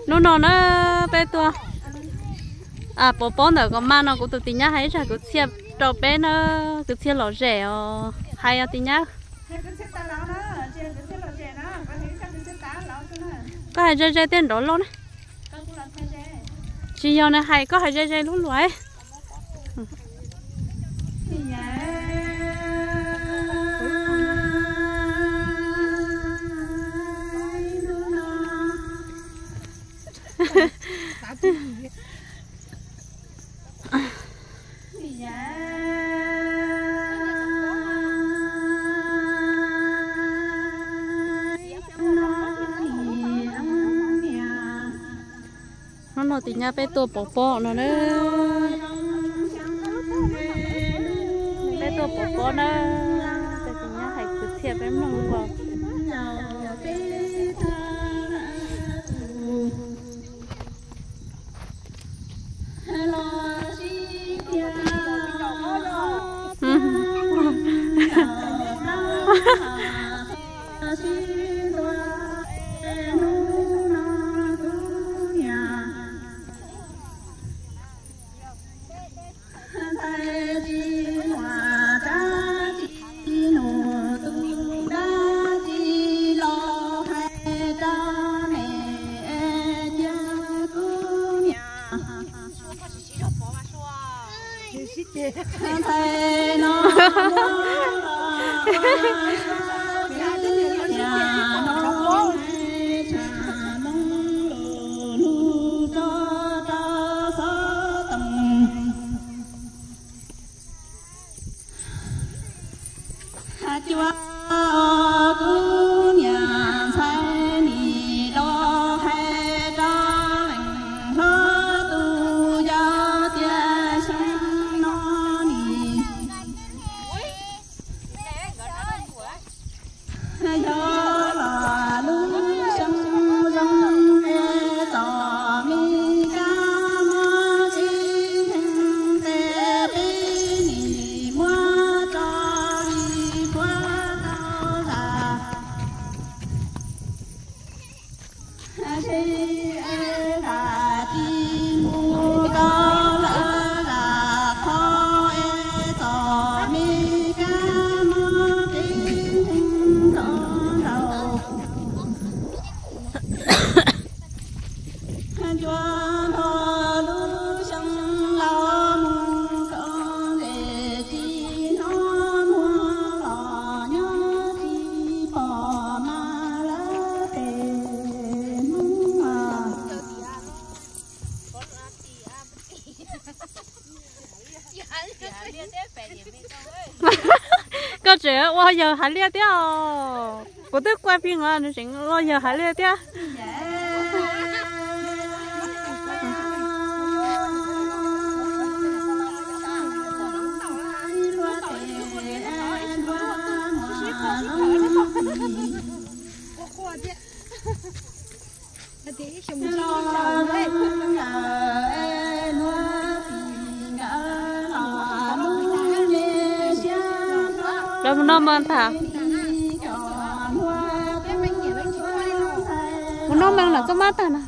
Hnub no na peb tuaj pov pob ntawm Kom Maj no, kuv tus tis nyab hais ib zag kwv txhiaj rau peb na, kwv txhiaj lom zem os, hais os tis nyab. Koj hais ze ze thiaj nrov loj na. Tsis yog nws hais, koj hais ze ze lub luag. Hnub no tis nyab peb tuaj pov pob no na. Peb tuaj pov pob na, tis nyab hais kwv txhiaj peb mloog os. Cua kuv niam ntxhais nim los hais rau leej hlob tus yau tias xyoo no nim yog los lub xyoo zoo es txom me kab mob tib neeg tes peb nim muab tso li puab tau zam. Seb es zam tsis mus rau lawv zam qhov es txom me kab mob tib neeg tau ntaus. Ncua nrog lub xyoo laus mus koj ntes tsis hnov muag los nyob tsis pom mas lawv tes hnub mas. Koj tseem ua yawg Hav Liaj thiab os. Kuv twb kuaj pig os, nws tseem ua yawg Hav Liaj thiab. Lawv mus noj mov ntag. Mus noj mov los txoj mab tag na.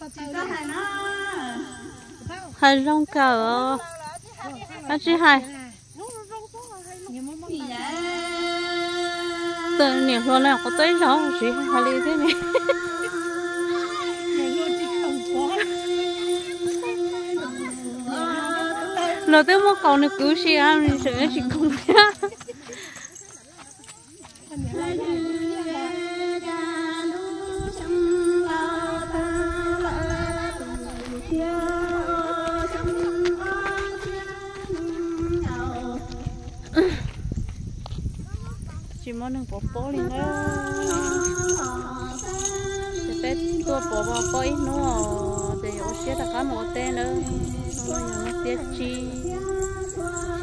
Hais zoo kawg os. Ab tsis hais. Tus niam hluas no qhov txawb zog tsis hais li thiab ne. Los twb muab kaus nws kwv si, tseem tsis koom thiab. Tsis muaj neeg pov pob li na. Ces peb tuaj pov pob ib hnub ces yuav ua siab rov qab mus ua teb nawb. Hnub no yog hnub xiab tsib,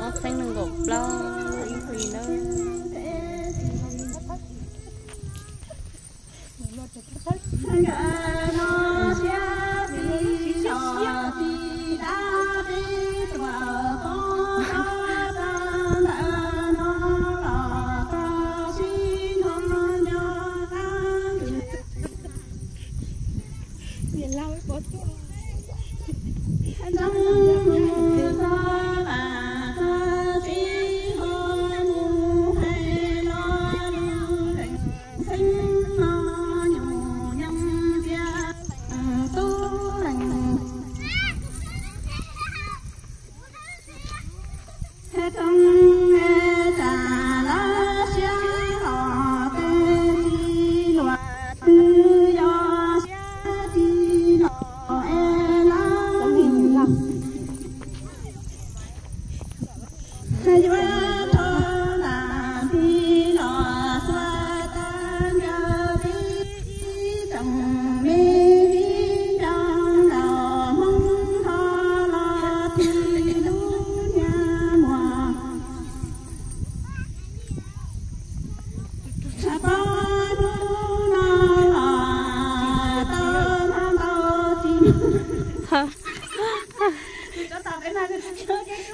ob txhiab nees nkaum plaub ib hlis nawb.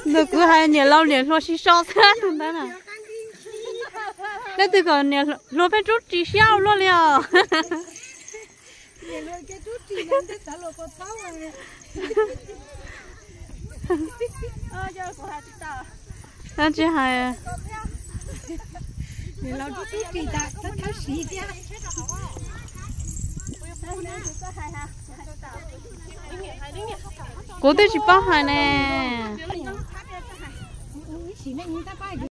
Nws kuv hais niam laus niam hluas sib so xwb tus ntawd na. Leej twg kom niam hluas pheej rub ris siab ua luaj li os. Tsis hais. Kuv twb tsis paub hais ne.